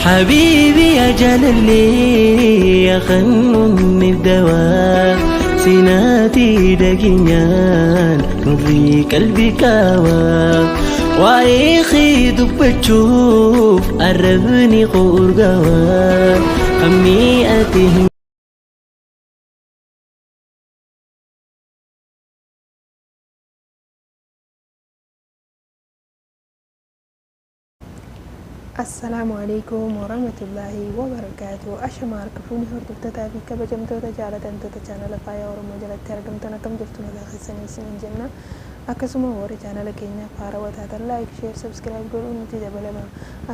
حبيبي يا جلالي يا خنون الدواء سناتي دقينيان نضي قلبي كاوا وعيخي دب تشوف قربني قرقوا خمي أتهم. Assalaamu Aleykum Warahmatullaahi Wabarakaatuh Ashama harka fuuni hordoftootaa fi kabajamtoota jaalatamtoota chaanala Faaya Oromoo jalatti argamtan, akkam jirtu? Nagaa keessanii isiniin jenna. Akkasuma warri chaanala keenyaaf haarawaa taatan like, share, subscribe godhuun nuti dabalama.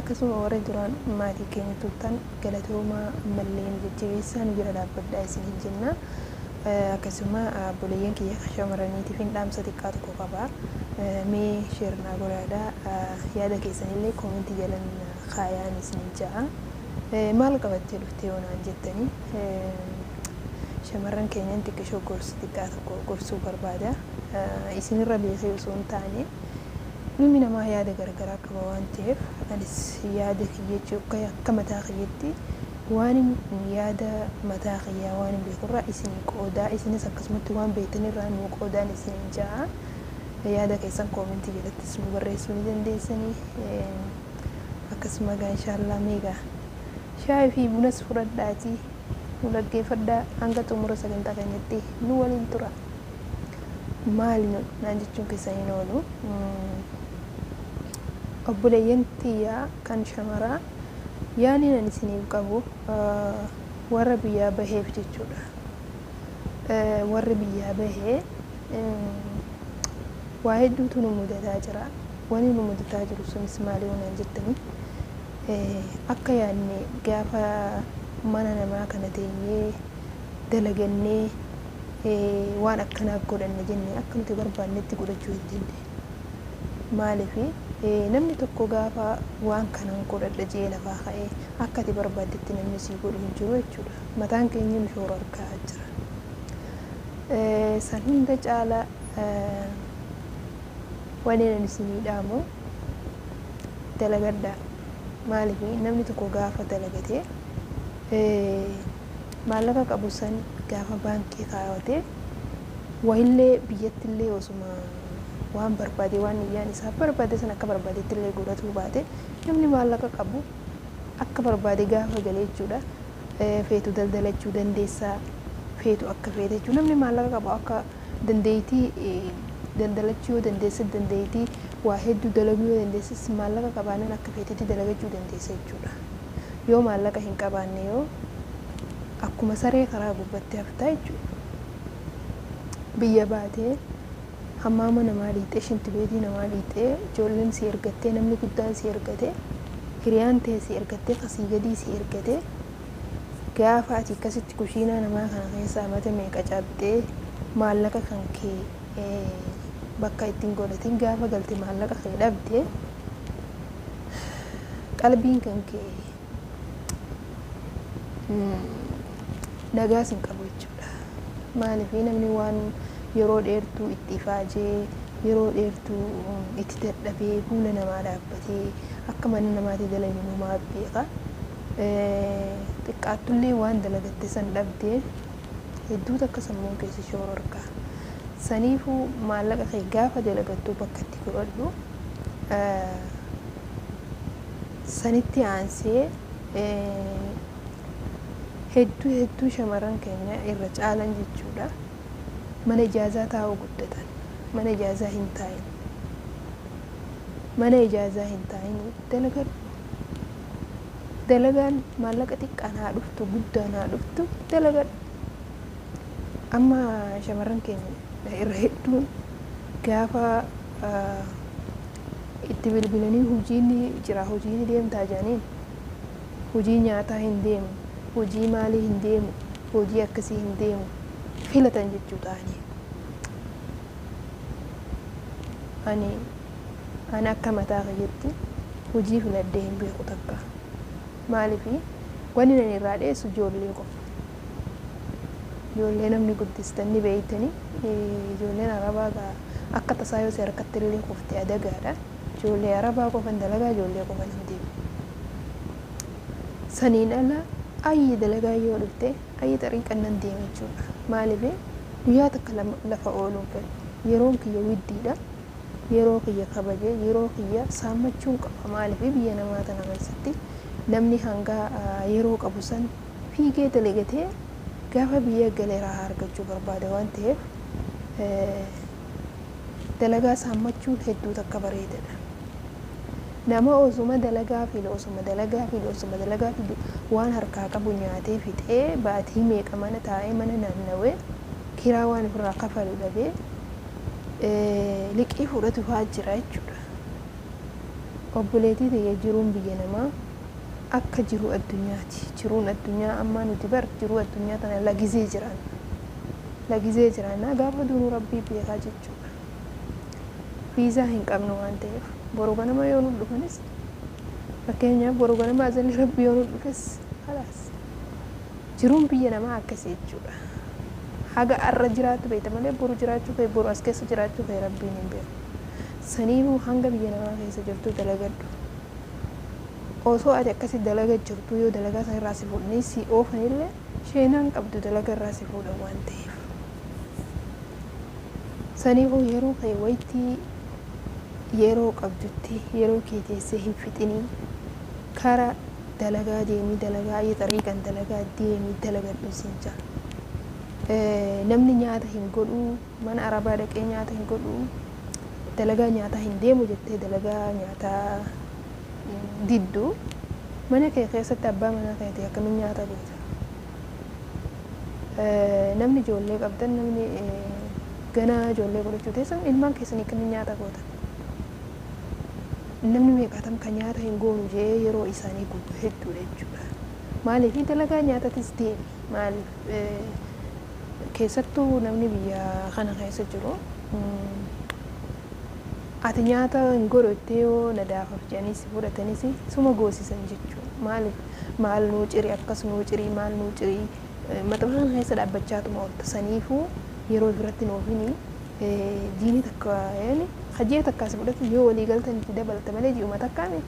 Akkasuma warri duraan maatii keenya turtan galatoomaa, ammallee nu jajjabeessaa, nu jira dhaabbadhaa isiniin jenna. Akkasuma obboleeyyan kiyya shamarraniitiif hin dhaamsa xiqqaa tokko qaba. Mee share naa godhaadha, yaada keessanillee koomentii jalan kaayaan isiniin ja'a. Maal qabattee dhuftee yoo naan jettanii, shamarran keenyan xiqqishoo gorsa xiqqaa tokko gorsuu barbaada. Isinirra beekee osoo hin taane, ilmi namaa yaada garagaraa qaba waan ta'eef, anis yaada kiyya jechuun akka mataa kiyyatti waan yaada mataa kiyyaa waan hin beekurraa isinii qoodaa, isinis akkasumatti waan beektanirraa nuu qoodaan isiniin ja'a. Yaada keessan koomentii jalattis nu barreessuu ni dandeessanii. Akkasuma egaa inshaallah meegaa shaayii fi bunas fudhadhaatii nu dhaggeeffadhaa, hanga xumura sagantaa keenyatti nu waliin tura. Maali naan jechuun keessan hin oolu. Obboleeyyan tiyyaa kan shamaraa, yaani nan isiniif qabu warra biyyaa baheef jechuudha. Warri biyyaa bahee waa hedduutu nu mudataa jira. Wanni nu mudataa jiru sunis maali yoo naan jettanii, akka yaadne gaafa mana namaa kana teenyee dalagannee waan akkanaa godhanne jenne akka nuti barbaannetti godhachuu hin dandeenyu. Maaliif? Namni tokko gaafa waan kanan godhadha jee lafaa ka'ee akka ati barbaaddetti namni sii godhu hin jiru jechuudha. Mataan keenya nu shoora harkaa jira. San hunda caala wanni ani isinii dhaamu dalagadhaa. Maaliif? Namni tokko gaafa dalagatee maallaqa qabu san gaafa baankii kaawwatee wayillee biyyattillee osuma waan barbaade, waan niyyaan isaa barbaade san akka barbaadetti illee godhatuu baate, namni maallaqa qabu akka barbaade gaafa galee jechuudha. Feetu daldalachuu dandeessaa, feetu akka feete jechuudha. Namni maallaqa qabu akka dandeettii daldalachuu yoo dandeesse, dandeettii waa hedduu dalaguu yoo dandeesses, maallaqa qabaannaan akka feetetti dalagachuu dandeessa jechuudha. Yoo maallaqa hin qabaanne yoo akkuma saree karaa gubbatti haftaa jechuudha. Biyya baatee hammaama namaa dhiixee, shintibeetii namaa dhiixee, ijoolleen si ergattee, namni guddaan si ergatee, hiriyaan ta'e si ergattee, kasii gadii si ergatee, gaafa ati akkasitti kushiinaa namaa kana keessa amata meeqa cabxee maallaqa kan kee bakka ittiin godhatin gaafa galte maallaqa kee dhabde, qalbiin kan kee nagaas hin qabu jechuudha. Maaliif? Namni waan yeroo dheertuu itti ifaajee, yeroo dheertuu itti dadhabee, fuula namaa dhaabbatee akka mana namaatti dalagu numaa beeka. Xiqqaattullee waan dalagatte san dhabdee hedduutu akka sammuun keessa shoora harkaa. Saniifuu maallaqa kee gaafa dalagattu bakka itti godhadhu. Sanitti aansee hedduu hedduu shamarran keenya irra caalan jechuudha. Mana ijaazaa taa'uu guddatan. Mana ijaazaa hin taa'in. Mana ijaazaa hin taa'in, dalagadhu. Dalagaan maallaqa xiqqaan haa dhuftu, guddaan haa dhuftu, dalagadhu. Amma shamarran keenya irra hedduun gaafa itti bilbilanii hojiin jira, hojiin deemtaa jedhaniin, hojii nyaataa hin deemu, hojii maalii hin deemu, hojii akkasii hin deemu filatan jechuu ta'anii. Ani akka mataa kiyyatti hojii filadhee hin beeku takka. Maaliif? Wanni ani irraa dheessu ijoollee qofa. Ijoollee namni guddistan ni beeytanii, ijoolleen arabaa akka tasaa yoo si harkatti illee kufte adagaadha. Ijoollee arabaa qofan dalagaa, ijoollee qofan hin deemu. Saniin ala ayyi dalagaa yoo dhufte ayyi xariiqan nan deema jechuudha. Maaliif guyyaa takka lafa ooluun fedhu. Yeroon kiyya widdiidha. Yeroo kiyya kabajee yeroo kiyya saammachuun qaba. Maaliif biyya namaa tana keessatti namni hanga yeroo qabu san fiigee dalagatee gaafa biyya galee raahaa argachuu barbaada waan ta'eef dalagaa saammachuun hedduu takka bareedadha. Nama osuma dalagaa filu osuma dalagaa filu osuma dalagaa filu waan harkaa qabu nyaatee fixee baatii meeqa mana taa'ee mana naannawee kiraa waan ofirraa kafalu dhabee liqii fudhatu fa'aa jira jechuudha. Obboleettii tiyya jiruun biyya namaa akka jiruu addunyaati. Jiruun addunyaa ammaa nuti bar jiruu addunyaa tana lagisee jiraanna. Lagisee jiraanna gaafa duunuu rabbii beekaa jechuudha. Viizaa hin qabnu waan ta'eef boru ganama yoo nu dhufanis fakkeenyaaf boru ganama ajalli rabbii yoo nu dhufes halaas jiruun biyya namaa akkasii jechuudha. Haga arra jiraattu beekta malee boru jiraachuu kee boru as keessa jiraachuu kee rabbiin hin beeku. Saniifuu hanga biyya namaa keessa jirtu dalagadhu. Osoo ati akkasi dalaga jirtu yoo dalagaa san irraa si fuudhanii si oofanillee sheenaan qabdu dalaga irraa si fuudhan waan ta'eef. Saniifuu yeroo kee waytii yeroo qabdutti yeroo kee teessee hin fixinii kara dalagaa deemii dalagaa xariiqan dalagaa deemii dalagadhu siin jaa. Namni nyaata hin godhuu mana arabaa dhaqee nyaata hin godhuu dalagaa nyaataa hin deemu jettee dalagaa nyaataa didduu mana kee keessatti abbaa manaa keetii akkamiin nyaata goota. Namni ijoollee qabdan namni ganaa ijoollee godhachuu teessan ilmaan keessanii akkamiin nyaata gootan. Namni meeqaatam kan nyaata hin goonu jee yeroo isaanii gubu hedduudha jechuudha. Maaliif dalagaa nyaatatis deemi maaliif keessattuu namni biyya kana keessa jiru ati nyaata hin godhu jettee yoo nadaafaaf jedhanii si fudhatanis suma goosisan jechuudha. Maaliif maal nuu ciri akkas nuu cirii maal nuu cirii maxxansa kana keessa dhaabbachaatuma oolta. Saniifuu yeroo biratti nuufini jiini takka yaani hajjee takka si fudhatu yoo walii galtan itti dabalta malee ji'uma takkaami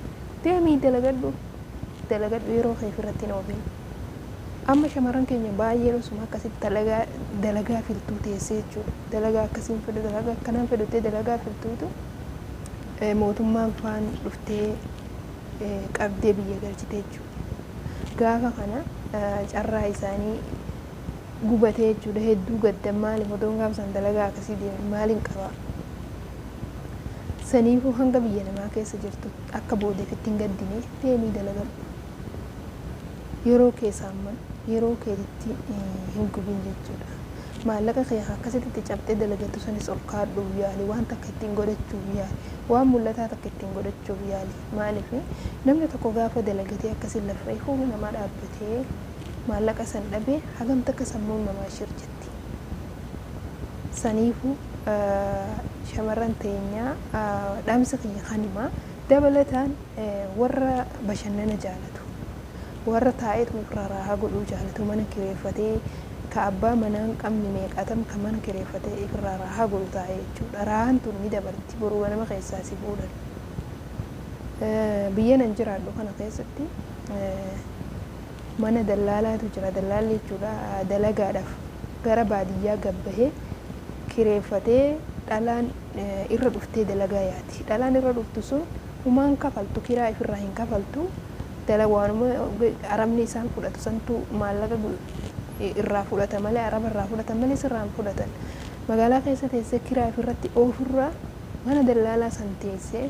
deemii dalagadhu dalagadhu yeroo kee ofirratti nuufini. Amma shamarran keenya baay'een osuma akkasitti dalagaa dalagaa filtuu teessee jechuudha. Dalagaa akkasiin fedhu dalagaa akkanaan fedhu jettee dalagaa filtuutu mootummaan faan dhuftee qabdee biyya galchite jechuudha. Gaafa kana carraa isaanii gubatee jechuudha. Hedduu gaddan maaliif otoon gaafa san dalagaa akkasii deeme maaliin qabaa? Saniifuu hanga biyya namaa keessa jirtu akka boodeefitti hin gaddine deemii dalagadhu. Yeroo kee saamman yeroo keetitti hin gubin jechuudha. Maallaqa kee akkasitti itti cabxee dalagattu sanis ol kaadhuuf yaali waan takka ittiin godhachuuf yaali waan mul'ataa takka ittiin godhachuuf yaali. Maaliif namni tokko gaafa dalagatee akkasiin lafee fuula namaa dhaabbatee maallaqa san dhabee hagam takka sammuun namaa shirjetti. Saniifuu shamarran teenyaa dhaamsa kiyya kanimaa dabalataan warra bashannana jaalatu warra taa'eetu ofirraa raahaa godhuu jaalatu mana kireeffatee ka abbaa manaa hin qabne meeqatam ka mana kireeffatee ofirraa raahaa godhu taa'ee jechuudha. Raahaan tun ni dabarti boruu ganama keessaa si fuudhan. Biyya nan jiraadhu kana keessatti mana dallaalaatu jira. Dallaalli jechuudha dalagaadhaaf gara baadiyyaa gabbahee kireeffatee dhalaan irra dhuftee dalagaa yaati. Dhalaan irra dhuftu sun humaan kafaltu kiraa ofirraa hin kafaltu. Waanuma arabni isaan fudhatu santu maallaqa irraa fudhata malee araba irraa fudhatan malee sirraa hin fudhatan. Magaalaa keessa teessee kiraa ofirratti oofurraa mana dallaalaa san teessee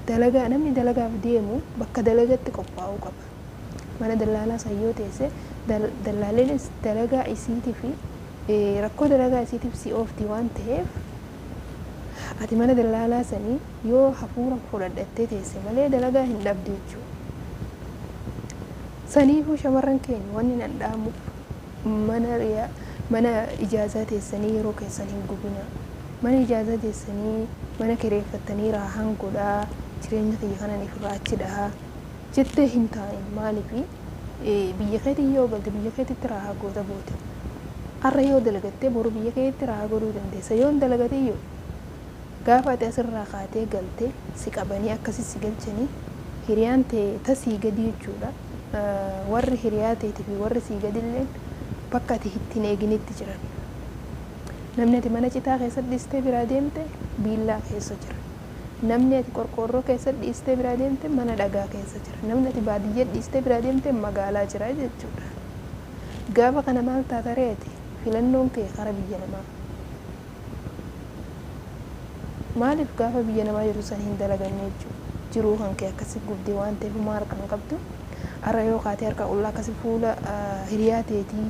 dalagaa namni dalagaaf deemu bakka dalagatti qophaa'uu qaba. Mana dallaalaa san yoo teesse dallaaleenis dalagaa isiitii fi rakkoo dalagaa isiitiif si oofti waan ta'eef ati mana dallaalaa sanii yoo hafuura fudhadhattee teesse malee dalagaa hin dhabdu jechuudha. Saniifuu shamarran keenya wanni nan dhaamuuf mana ijaazaa teessanii yeroo keessan hin gubina. Mana ijaazaa teessanii mana kireeffattanii raahaan godhaa jireenya kiyya kanan ofirraa achi dhahaa jettee hin taa'in. Maaliif biyya keetii yoo galte biyya keetitti raahaa goota goote. Har'a yoo dalagattee boru biyya keetitti raahaa godhuu dandeessa. Yoo hin dalagatin yoo gaafa ati asirraa kaatee galtee si qabanii akkasii si galchanii Hiriyaan ta'e tasii gadi jechuudha. Warri hiriyaa ta'eetii fi warri sii gadillee bakka ati ittiin eeginitti jiran. Namni ati mana citaa keessa dhiistee biraa deemte biillaa keessa jira. Namni ati qorqoorroo keessa dhiistee biraa deemte mana dhagaa keessa jira. Namni ati baadiyyaa dhiistee biraa deemte magaalaa jira jechuudha. Gaafa kana maal taata reeti? Filannoon kee kara biyya namaa. Maaliif gaafa biyya namaa jiru san hin dalaganne jechuudha. Jiruu kan kee akkasi gubdee waan ta'eef homaa harka hin qabdu. Har'a yoo kaatee harka qullaa akkasi fuula hiriyaa teetii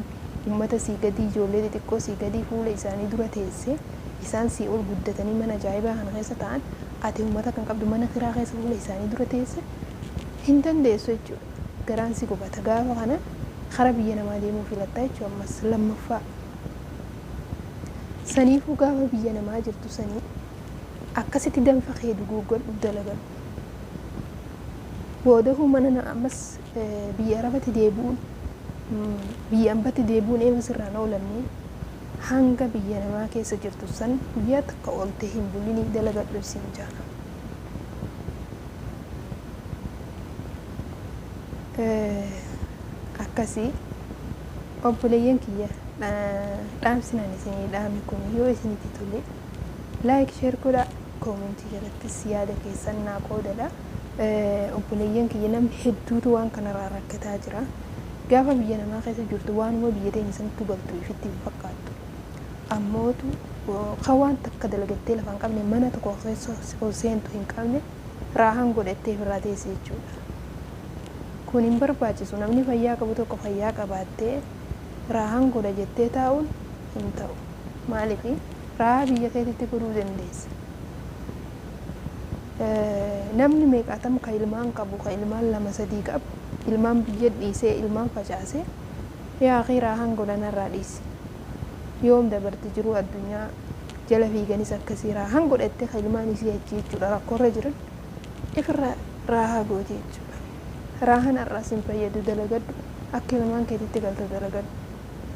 uummata sii gadii ijoollee xixiqqoo sii gadii fuula isaanii dura teessee isaan sii ol guddatanii mana ajaa'ibaa kana keessa ta'an ati uummata kan qabdu mana kiraa keessa fuula isaanii dura teesse hin dandeessu jechuudha. Garaan si gubata gaafa kana kara biyya namaa deemuu filattaa jechuudha ammas lammaffaa. Saniifuu gaafa biyya namaa jirtu sanii akkasitti danfa kee duguuggadhu dalagadhu. Boodahuu mana na ammas biyya arabatti deebi'uun biyya ambatti deebi'uun eema sirraan oolamne hanga biyya namaa keessa jirtu san guyyaa takka ooltee hin bulinii dalagadhu siin jaana. Akkasii obboleeyyan kiyya dhaamsinaan isinii dhaame kun yoo isinitti tole like share godhaa koomentii jalattis yaada keessan naa qoodadha. Obboleeyyan kiyya namni hedduutu waan kanarraa rakkataa jira. Gaafa biyya namaa keessa jirtu waanuma biyya teenya sanatti galtu ifitti hin fakkaattu. Ammootu kan waan takka dalagattee lafa hin qabne mana tokko keessa ol seentu hin qabne raahan godhattee ofirraa teesse jechuudha. Kun hin barbaachisu namni fayyaa qabu tokko fayyaa qabaattee raahan godha jettee taa'uun hin ta'u. Maaliif raahaa biyya keetitti godhuu dandeessa. Namni meeqaatam ka ilmaan qabu ka ilmaan lama sadii qabu ilmaan biyya dhiisee ilmaan facaasee yaa akii raahan godhanarraa dhiisi. Yoom dabarti jiruu addunyaa jala fiiganis akkasii raahan godhattee ka ilmaan isii achi jechuudha rakkoorra jiran ifirra raahaa gooti jechuudha. Raahan har'aas hin fayyadu dalagadhu akka ilmaan keetitti galtu dalagadhu.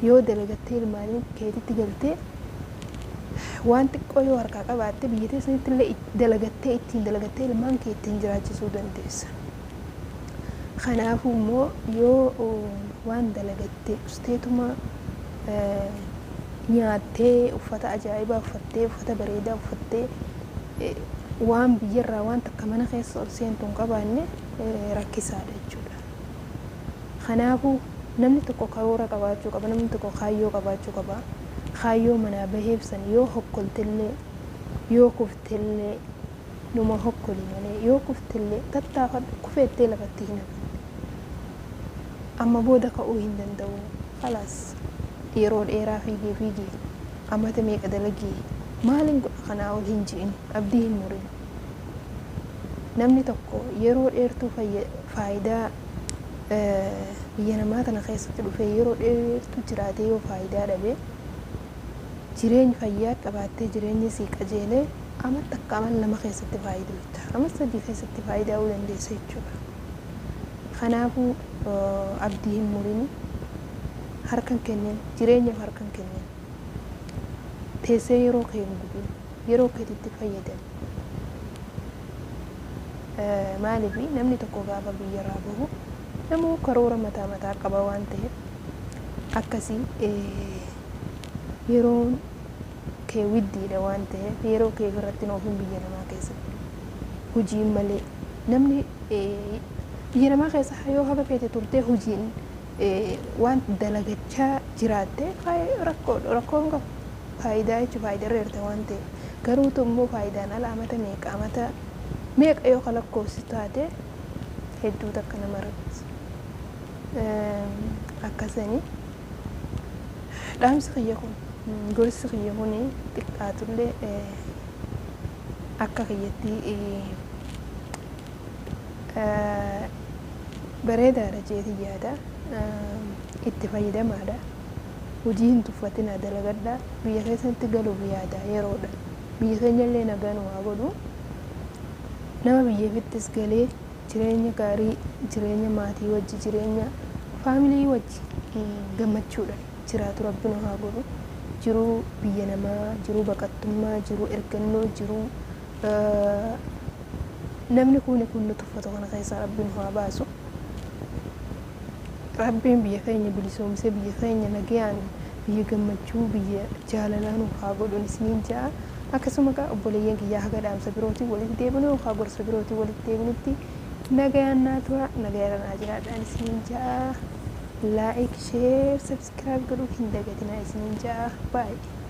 Yoo dalagattee ilmaan keetitti galtee waan xiqqoo yoo harkaa qabaatte biyya teessanitti illee dalagattee ittiin dalagattee ilmaan kee ittiin jiraachisuu dandeessa. Kanaafuu immoo yoo waan dalagattee usteetuma nyaattee uffata ajaa'ibaa uffattee uffata bareedaa uffattee waan biyyarraa waan takka mana keessa ol seentu hin qabaanne rakkisaadha jechuudha. Kanaafuu namni tokko karoora qabaachuu qaba namni tokko kaayyoo qabaachuu qaba. Kaayyoo manaa baheef san yoo hokkoltellee yoo kuftellee numa hokkoli malee yoo kuftellee tattaafadhu kufeettee lafatti hin hafin. Amma booda ka'uu hin danda'u. Khalaas yeroo dheeraa fiigee fiigee amata meeqa dalagee maalin godha kanaa ol hin ji'in abdii hin murin. Namni tokko yeroo dheertuu faayidaa biyya namaa tana keessatti dhufee yeroo dheertuu jiraatee yoo faayidaa dhabe jireenya fayyaa qabaattee jireenyi sii qajeelee ama takka ama lama keessatti faayidaa ama sadii keessatti faayidaa dandeessa jechuudha. Kanaafuu abdii hin murin harkan kennin jireenyaaf harkan kennin teessee yeroo kee hin gubin yeroo keetitti fayyadami. Maaliif namni tokko gaafa biyyarraa bahu namuu karoora mataa mataa qaba waan ta'eef akkasii yeroon kee widdiidha waan ta'eef yeroo kee irratti oofin biyya namaa keessatti hojiin malee namni biyya namaa keessa yoo haga feete turtee hojiin waan dalagachaa jiraatte rakkoo hin qabu faayidaa jechuun faayidaa irra jirta waan ta'eef garuutu immoo faayidaan ala amata meeqa amata meeqa yoo kalakkoofsi taate hedduu takka nama rakkisa. Akkasanii dhaamsi kiyya kun gorsi kiyya kun xiqqaatullee akka kiyyatti bareedaadha jeetii yaada itti fayyadamaadha. Hojii hin tuffatinaa dalagadhaa biyya keessatti galuuf yaada yeroodha. Biyya keenya illee nagaan waa godhu nama biyyeefittis galee jireenya gaarii jireenya maatii wajji jireenya faamilii wajji gammachuudhaan jiraatu rabbi nu haa godhu. Jiruu biyya namaa jiruu baqattummaa jiruu ergannoo jiruu Namni kuni kun nu tuffatu kana keessaa Rabbiin nu haa baasu. Rabbiin biyya keenya bilisoomsee biyya keenya nagayaan, biyya gammachuu, biyya jaalalaa nuuf haa godhuun isiniin ja'a. Akkasuma egaa obboleeyyan kiyyaa, haga dhaamsa birootiin walitti deebinu yookaan gorsa birootiin walitti deebinutti nagayaan naa tura, nagayaan naa jiraadhaan isiniin ja'a. Like, share, subscribe godhuu hin dagatinaa isiniin ja'a. Baay'ee.